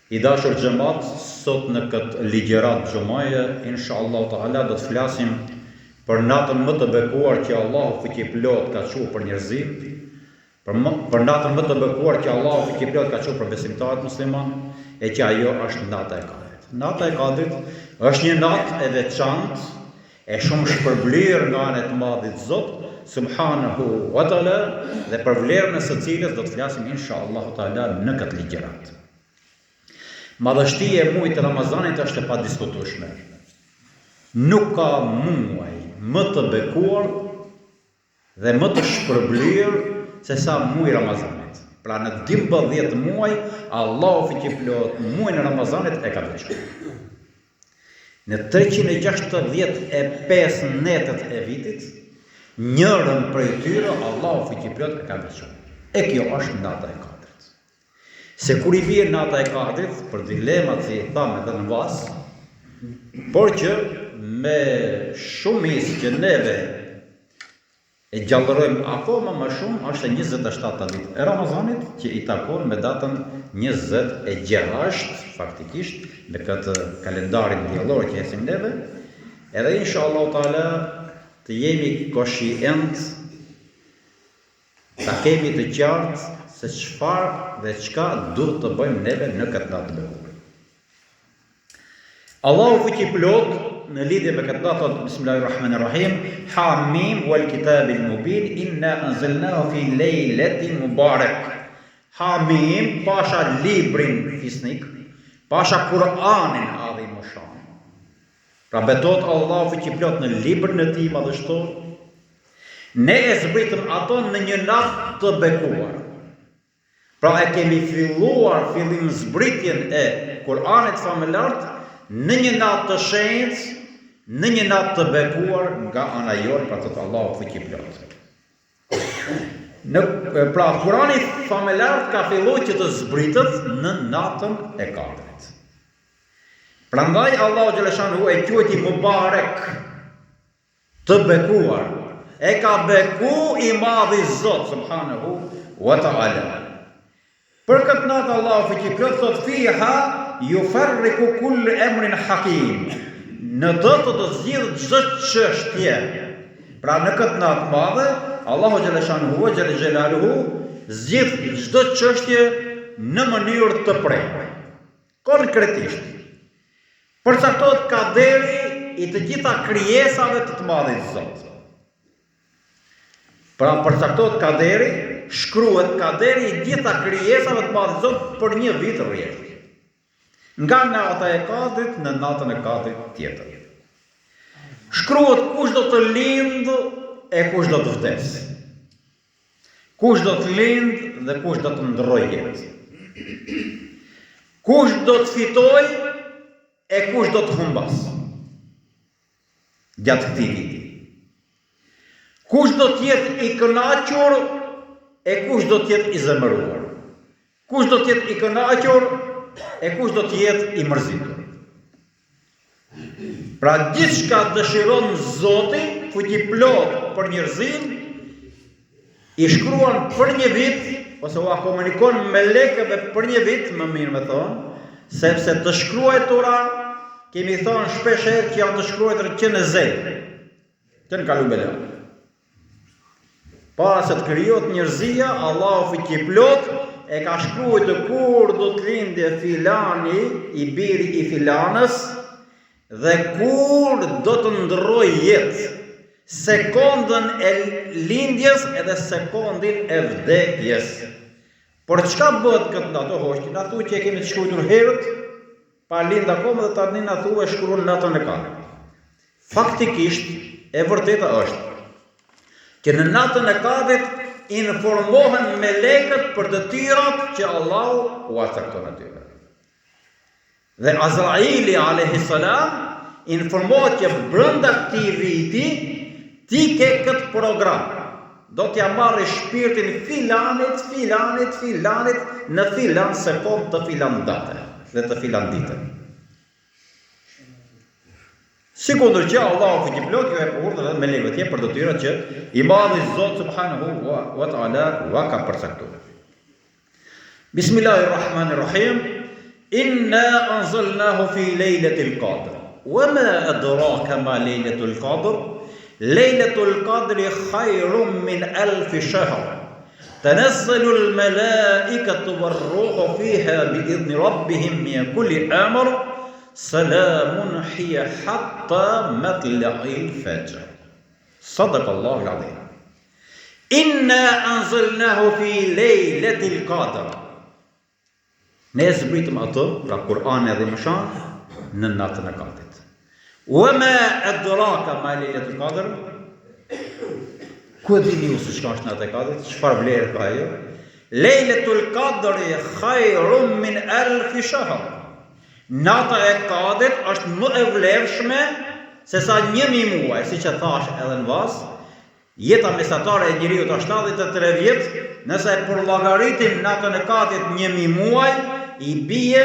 I dashur xhemat, sot në këtë ligjëratë xhumaje, inshallahu teala do të flasim për natën më të bekuar që Allahu Fuqiplotë ka çu për njerëzinë, për më, për natën më të bekuar që Allahu Fuqiplotë ka çu për besimtarët muslimanë, e që ajo është nata e Kadrit. Nata e Kadrit është një natë e veçantë, e shumëshpërblyer nga ana e të Madhit Zot, subhanehu wa taala, dhe për vlerën e së cilës do të flasim inshallahu taala në këtë ligjëratë. Madhështia e muajit të Ramazanit është e padiskutueshme. Nuk ka muaj më të bekuar dhe më të shpërblyer se sa muaji i Ramazanit. Pra në 12 muaj Allahu fuqiplotë muajin e Ramazanit e ka veçuar. Në 365 netët e vitit, njërën prej tyre Allahu fuqiplotë e ka veçuar. E kjo është nata e Kadrit. Se kur i bie nata e Kadrit, për dilemat si i thamë edhe në vaz, por që me shumicë që neve e gjallërojmë akoma më shumë është e 27 ditë e Ramazanit që i takon me datën 26 faktikisht me këtë kalendarin diellor që ecim neve edhe inshallah taala të jemi koshient Ta kemi të qartë se çfarë dhe çka duhet të bëjmë neve në këtë natë të bekuar. Allahu fuqiplotë në lidhje me këtë natë thotë Bismillahirrahmanirrahim Ha mim wal kitabil mubin inna anzalnahu fi lejletin mubarak. Ha mim pasha librin fisnik, pasha Kur'anin adhimushan. Pra betohet Allahu fuqiplotë në librin e tij madhështor, Ne e zbritëm ato në një natë të bekuar. Pra e kemi filluar fillim zbritjen e Kur'anit famëlartë në një natë të shenjtë, në një natë të bekuar nga ana jonë, pra thotë Allahu fuqiplotë. Në, pra Kur'ani famëlartë ka filluar që të zbritet në natën e Kadrit. Prandaj Allahu xheleshanuhu e quajti Mubarek, të bekuar. E ka beku i madhi Zot subhanahu wa ta'ala. Për këtë natë Allahu fuqiplotë thotë fiha jufarriku kullu emrin hakim. Në të do të zgjidhet çdo çështje. Pra në këtë natë madhe Allahu xheleshanuhu wa xhele xhelaluhu zgjidh çdo çështje në mënyrë të prerë. Konkretisht, përcaktohet kaderi i të gjitha krijesave të të Madhit Zot. Pra përcaktohet kaderi, shkruhet kaderi i gjitha krijesave të Madhit Zot për një vit rresht. Nga nata e Kadrit në natën e Kadrit tjetër. Shkruhet kush do të lindë e kush do të vdesë. Kush do të lindë dhe kush do të ndërrojë jetë. Kush do të fitojë e kush do të humbasë gjatë këtij viti. Kush do të jetë i kënaqur e kush do të jetë i zemëruar. Kush do të jetë i kënaqur e kush do të jetë i mërzitur. Pra gjithçka dëshiron Zoti, fuqiplotë për njerëzinë, i shkruan për një vit ose ua komunikon melekëve për një vit, më mirë me thonë, sepse të shkruajtura kemi thonë shpesh herë që janë të shkruajtura që në ezel, që në kalubela. Para se të krijohet njerëzia, Allahu fuqiplotë e ka shkruajtur kur do të lindë filani i biri i filanës dhe kur do të ndërrojë jetë, sekondën e lindjes edhe sekondin e vdekjes. Por çka bëhet këtë natë o hoxhë, ti na thua që e kemi të shkruajtur herët, pa lind akoma dhe tani na thua e shkruan natën e kadrit. Faktikisht, e vërteta është që në natën e Kadrit informohen melekët për detyrat që Allahu ua cakton atyre. Dhe Azraili alayhi salam informohet që brenda këtij viti ti ke këtë program. Do t'ia marrësh shpirtin filanit, filanit, filanit në filan sekond të filan date dhe të filan dite. Sikundër që Allahu fuqiplotë ju jep urdhër edhe melekëve tjerë për detyrat që i madhi Zot subhanahu wa taala ua ka përcaktuar. Bismillahirrahmanirrahim. Inna anzalnahu fi lejletil kadr. Wa ma adraka ma lejletul kadr? Lejletul kadri khajrum min alfi shahr. Tanazzalu al-malaikatu war-ruhu fiha bi idhni rabbihim min kulli amr. Salamun hiya hatta matla'il fajr. Sadakallahu al-azim. Inna anzalnahu fi lejletil kadr. Ne e zbritëm atë, pra Kur'anin e Adhimushan, në natën e Kadrit. Wa ma adraka ma lejletul kadr? Ku e dini ju se çka është nata e Kadrit? Çfarë vlerë ka ajo? Lejletul kadri khajrum min alfi shahr. Nata e Kadrit është më e vlefshme se sa 1000 muaj, siç e thash edhe në vaz, Jeta mesatare e njeriut është 73 vjet, nëse e përllogaritim natën e Kadrit 1000 muaj, i bie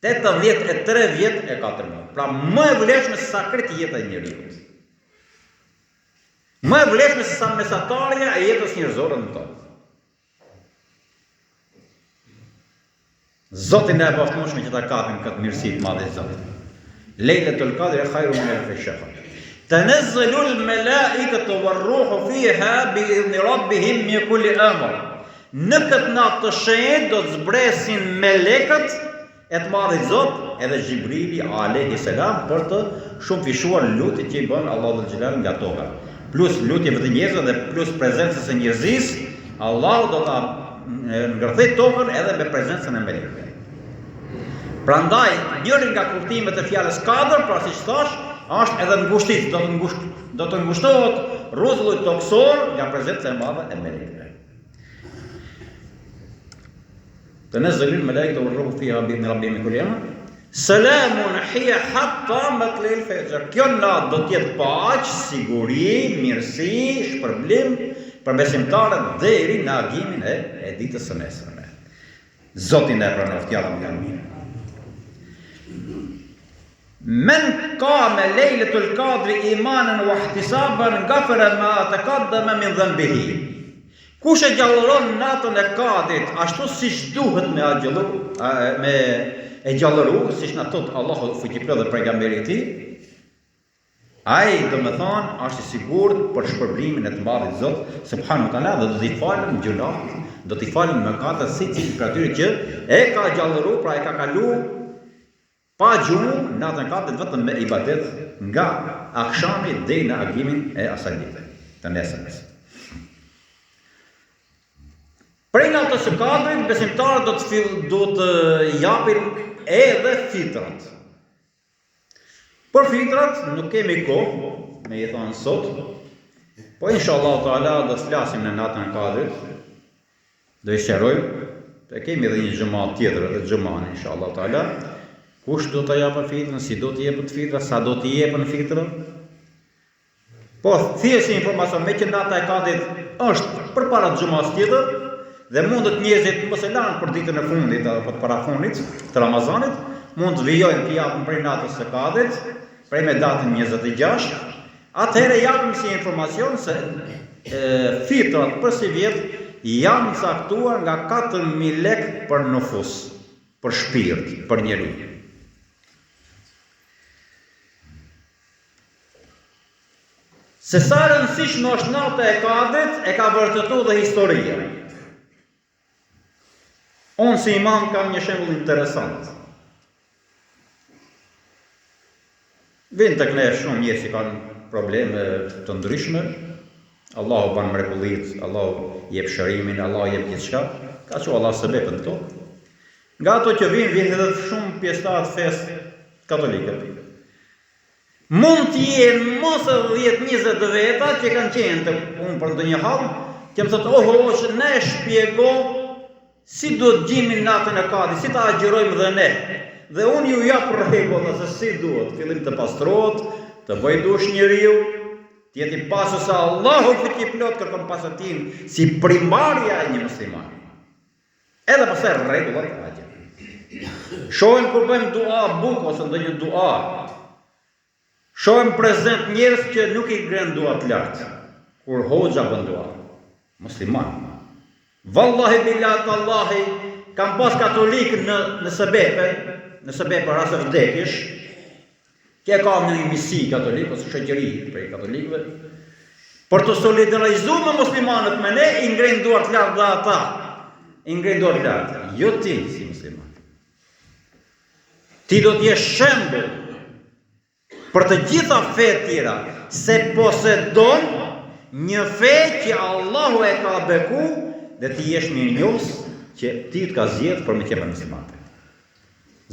83 vjet e 4 muaj. Pra më e vlefshme se sa krejt jeta e njeriut. Më e vlefshme se sa mesatarja e jetës njerëzore në tokë. Zoti na e bëftë mundshme që ta kapim këtë mirësi të madhe Zot. Lejletul Kadri khajru min alfi shahr. Tanazzalu al-malaikatu war-ruhu fiha bi idhni rabbihim min kulli amr. Në këtë natë të shenjtë do të zbresin melekët e të madhit Zot, edhe Xhibrili alejhi selam për të shumëfishuar lutjet që i bën Allahu dhul xhelal nga toka. Plus lutjeve të njerëzve dhe plus prezencës së njerëzisë, Allahu do ta ngërthejë tokën edhe me prezencën e melekëve. Prandaj, njëri nga kuptimet e fjalës kadër, pra siç thash, është edhe ngushticë, do të ngusht, do të ngushtohet rruzulli tokësor nga prezenca e madhe e melekëve. Tenezzalul melaikatu war-ruhu fiha bi idhni rabbihim min kulli amr. Selamun hiya hatta matla'il fajr. Kjo natë do të jetë paqe, siguri, mirësi, shpërblim për besimtarët deri në agimin e, e ditës së nesërme. Zoti na e pranoftë ja Rabbil Alamin. Men kame lejletul kadri imanen wa ihtisaban gafere ma tekaddeme min dhenbihi. Kush e gjallëron natën e Kadrit ashtu siç duhet me agjëllu, me e gjallëru, siç na thotë Allahu fuqiplot dhe pejgamberi i tij, ai domethënë është i sigurt për shpërblimin e të madhit Zot subhanahu wa taala dhe do t'i falen gjynahet, do t'i falen mëkatet secilit prej atyre që e ka gjallëru, pra e ka kalu Pa gjumë natën e Kadrit vetëm me ibadet nga akshami deri në agimin e asaj dite, të nesërmes. Prej natës së Kadrit besimtarët do të fill, do të japin edhe fitrat. Për fitrat nuk kemi kohë, me i thonë sot, po inshallah taala do të flasim në natën e Kadrit. Do i sqarojmë, e kemi edhe një xhuma tjetër, edhe xhuman inshallah taala. Kush do ta japë fitrën, si do të jepet fitra, sa do të jepen fitra? Po, thjesht si informacion, meqë nata e Kadrit është përpara xhumas tjetër dhe mundet njerëzit mos e lanë për ditën e fundit apo të parafundit të Ramazanit, mund të vijojnë të japin prej natës së Kadrit, prej me datën 26, Atëherë japim si informacion se fitrat për sivjet janë caktuar nga 4000 lekë për nufus, për shpirt, për njeri. Se sa e rëndësishme është nata e Kadrit, e ka vërtetu dhe historia. Unë si imam kam një shembull interesant. Vijnë tek ne shumë njerëz që kanë probleme të ndryshme. Allahu bën mrekullitë, Allahu jep shërimin, Allahu jep gjithçka. Ka çu Allah sebepet në tokë. Nga ato që vijnë, vijnë edhe shumë pjesëtarë të fesë katolike. Mund të jenë më se 10-20 veta që kanë qenë tek unë për ndonjë hall, që më thotë, oh, hoxhë, na e shpjego si duhet gjimi natën e Kadrit, si ta agjërojmë dhe ne. Dhe unë ju jap rregulla se si duhet, fillim të pastrohet, të bëjë dush njeriu, të jetë i pastër se Allahu fuqiplot kërkon pastërtinë si primarja e një muslimani. Edhe pastaj rregullat e agjërimit. Shohim kur bëjmë dua bukë ose ndonjë dua. Shohim prezent njerëz që nuk i ngrenë duart lart kur hoxha bën dua. Musliman. Vallahi billahi tallahi. Kam pas katolik në në sebepe, në sebepe raste vdekjesh, që e ka një misi katolik ose shoqëri prej katolikëve, për t'u solidarizu me muslimanët me ne, i ngrejnë duart lart dhe ata. I ngrejnë duart lart. Jo ti si musliman. Ti do të jesh shembull për të gjitha fetë tjera, se posedon një fe që Allahu e ka beku dhe ti jesh mirënjohës që ti të ka zgjedh për me qenë musliman.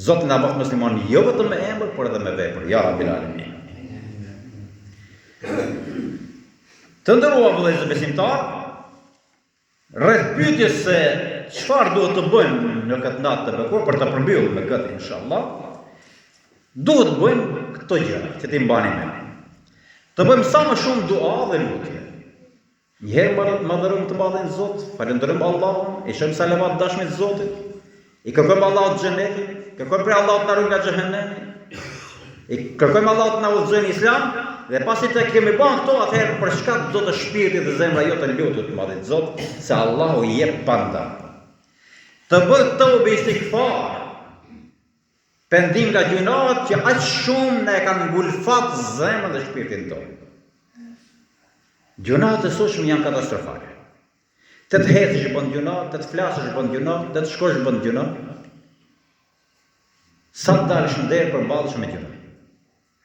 Zoti na bëftë musliman jo vetëm me emër, por edhe me vepër. Ja Rabbil Alamin. Të nderuar vëllezër besimtar, rreth pyetjes se çfarë duhet të bëjmë në këtë natë të bekuar për të përmbyllur me këtë inshallah, duhet të bëjmë këto gjëra që t'i mbani mend. Të bëjmë sa më shumë dua dhe lutje. Një herë madhërojmë të madhin Zot, falënderojmë Allahun, i çojmë salavat dashmit Zotit, i kërkojmë Allahut xhenetin, kërkojmë prej Allahut na ruaj nga xhehenemi, i kërkojmë Allahut na udhëzojë në Islam dhe pasi të kemi bën këto, atëherë për çka të do shpirti dhe zemra jote lutu të madhit Zot, se Allahu i jep pa nda. Të bëj teube istigfar, Pendim nga gjynahet që aq shumë na e kanë ngulfat zemrën dhe shpirtin tonë. Gjynahet e sotshme janë katastrofale. Të të ecësh bën gjynah, të të flasësh bën gjynah, të të shkosh bën gjynah. Sa të dalësh në derë përballesh me gjynah.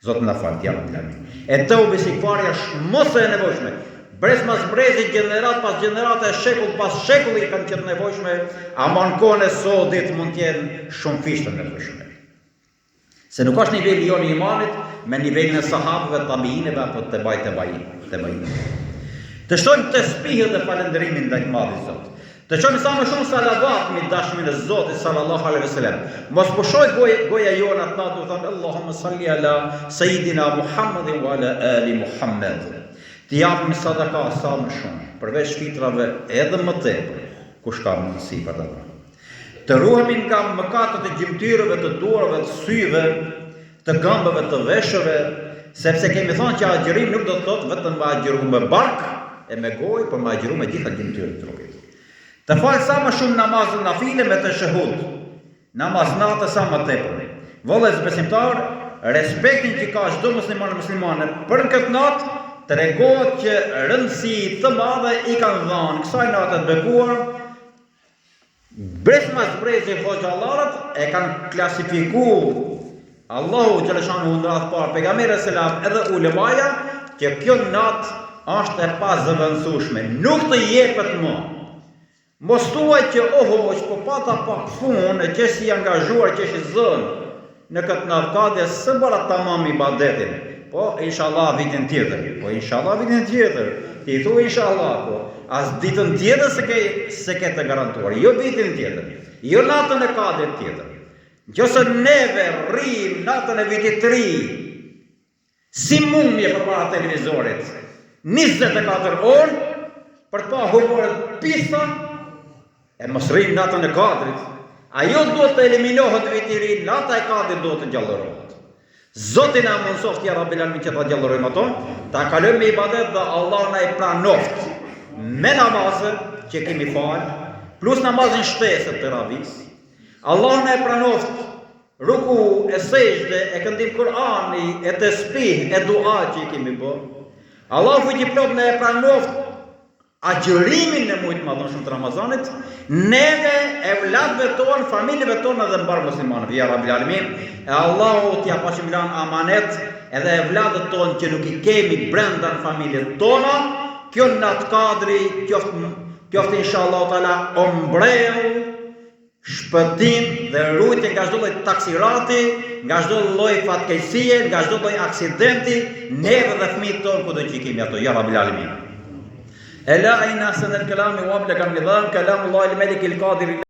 Zoti na faltë, ja Rabbil Alamin. E teube istigfari është më se e nevojshme. Brez mas brezi, gjeneratë pas gjenerate, shekull pas shekulli kanë qenë të nevojshme, ama në kohën e sodit mund të jenë shumëfish të nevojshme. Se nuk është niveli jonë i imanit me nivelin e sahabëve, tabiinëve apo tebai tebai, tebainëve. Të shtojmë tesbihët dhe falënderimin ndaj të madhit Zot. Të çojmë sa më shumë salavat mbi dashmin e Zotit sallallahu alaihi wasallam. Mos pushojë goja, goja jonë atë natë duke thënë Allahumma salli ala sayyidina Muhammedin wa ala ali Muhammed. Të japim sadaka sa më shumë, përveç fitrave edhe më tepër, kush ka mundësi për ta dhënë. Të ruhemi nga mëkatet e gjymtyrëve, të duarve, të syve, të gëmbëve, të veshëve, sepse kemi thënë që agjërim nuk do të thotë vetëm me agjëru me bark e me gojë, por me agjëru me gjitha gjymtyrët e trupit. Të falë sa më shumë namazin nafile me teshehud, namaz nate sa më tepër. Vëllezër besimtar, respektin që ka çdo musliman e muslimane për në këtë natë, tregohet që rëndësi të madhe i kanë dhënë kësaj nate të bekuar, Brez mas brezi hoxhallarët e kanë klasifiku Allahu xhaleshanuhu në radhë parë pejgamberi alejhi selam edhe ulemaja që kjo natë është e pazëvendësueshme, nuk të jepet më. Mos thuaj që o hoxhë, po pata pak punë e qesh i angazhuar, qesh i zënë Në këtë natë Kadri s'e bëra tamam ibadetin, po inshallah vitin tjetër, po inshallah vitin tjetër, ti thu inshallah, po as ditën tjetër s'e ke s'e ke të garantuar, jo vitin tjetër, jo natën e Kadrit tjetër. Nëse neve rrim natën e vitit të ri, Si mumje përpara televizorit, 24 orë, për të pa humoret pisa, e mos rrim natën e kadrit. Ajo duhet të eliminohet viti i ri, nata e kadrit duhet të gjallërohet. Zoti na mundësoftë ja Rabbil Alamin që ta gjallërojmë ato, ta kalojmë me ibadet dhe Allah na i pranoftë me namaze që kemi falë, plus namazin shtesë të teravisë. Allah na e pranoftë Ruku e sexhde e këndim Kur'ani e tesbih e dua që i kemi bë. Allahu fuqiplot na e pranoftë agjërimin në mujt të madhëshëm të Ramazanit, neve, evladëve tonë, familjeve tona dhe mbarë muslimanëve, ja Rabbil Alamin, e Allahu t'ia paçim lanë amanet edhe evladët tonë që nuk i kemi brenda në familjet tona, kjo natë kadri, qoftë, qoftë inshallah teala ombrellë, Shpëtim dhe rujtje nga çdo lloj taksirati, nga çdo lloj fatkeqësie, nga çdo lloj aksidenti, neve dhe fëmijët tonë kudo që i kemi ato, ja Rabbil Alamin. Ela inna ahsanal kalami wa ablagan nizam kalamullahi al-malik al-qadir.